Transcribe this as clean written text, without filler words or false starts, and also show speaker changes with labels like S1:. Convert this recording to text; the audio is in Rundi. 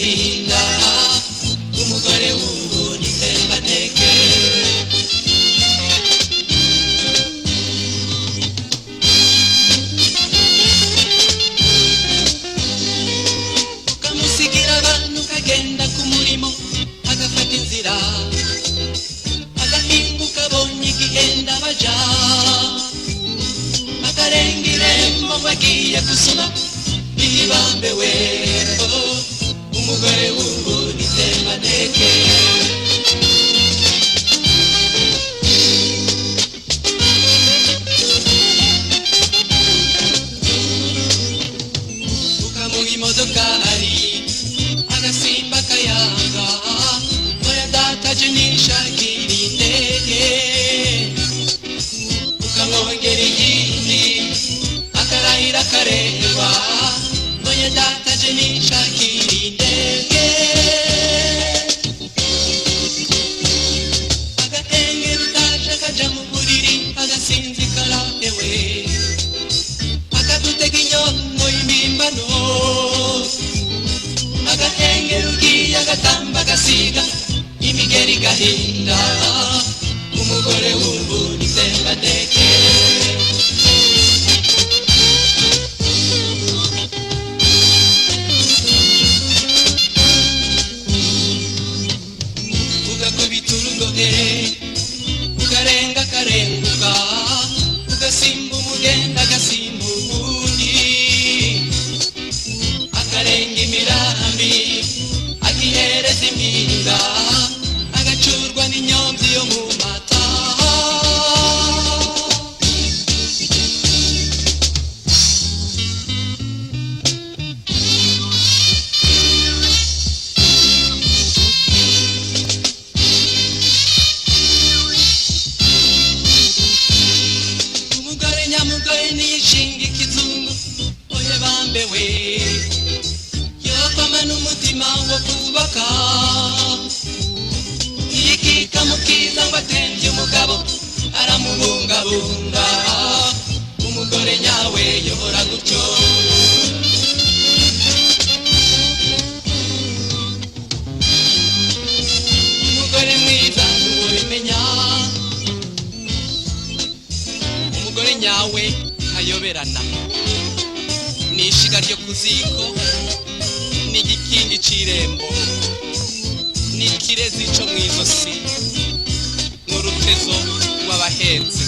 S1: Agahinda, umugore w'ubu ni tembanteke. Ukamusigira abantu, ukagenda ku murimo, agafata inzira, agahinguka abonye igihenda baja, akarenga irembo ngo agiye gusoma ihibambewe. Oh, umugore w'ubu ni tembanteke. Ukamuha imodokari, agasimba akayanga, oya data, je nishakira indege. Ukamwongera iyindi, akarahira akareba, oya data, je nishakira indege. Agahengeri utaje, akaja mu buriri, agasinzi karahewe, akadutega inyongo y'impimbano. Agahengeri ugiye, agatamba, agasiga imigeri gahinda. Umugore w'ubu ni tembandeke. Ugakubita urugohe, ukarenga, akarenguka, ugasimba umugenda, agasimba uwundi, akarenga imirambi, akihereza impinga, agacurwa n'inyomzi yo mu mata. Umugore nyamugore niyishinga ikizungu, oye bambewe, yokwama n'umutima wo kubaka, ntiyikika mu kiza ngo atembye umugabo, aramubungabunga. Umugore nyawe yobora gutyo. Umugore mwiza ntiwabimenya. Umugore nyawe ntayoberana, ni ishiga ryo ku ziko, ni igikingi c'irembo, ni ikirezi co mw'izosi, n'urutezo rw'abahetse.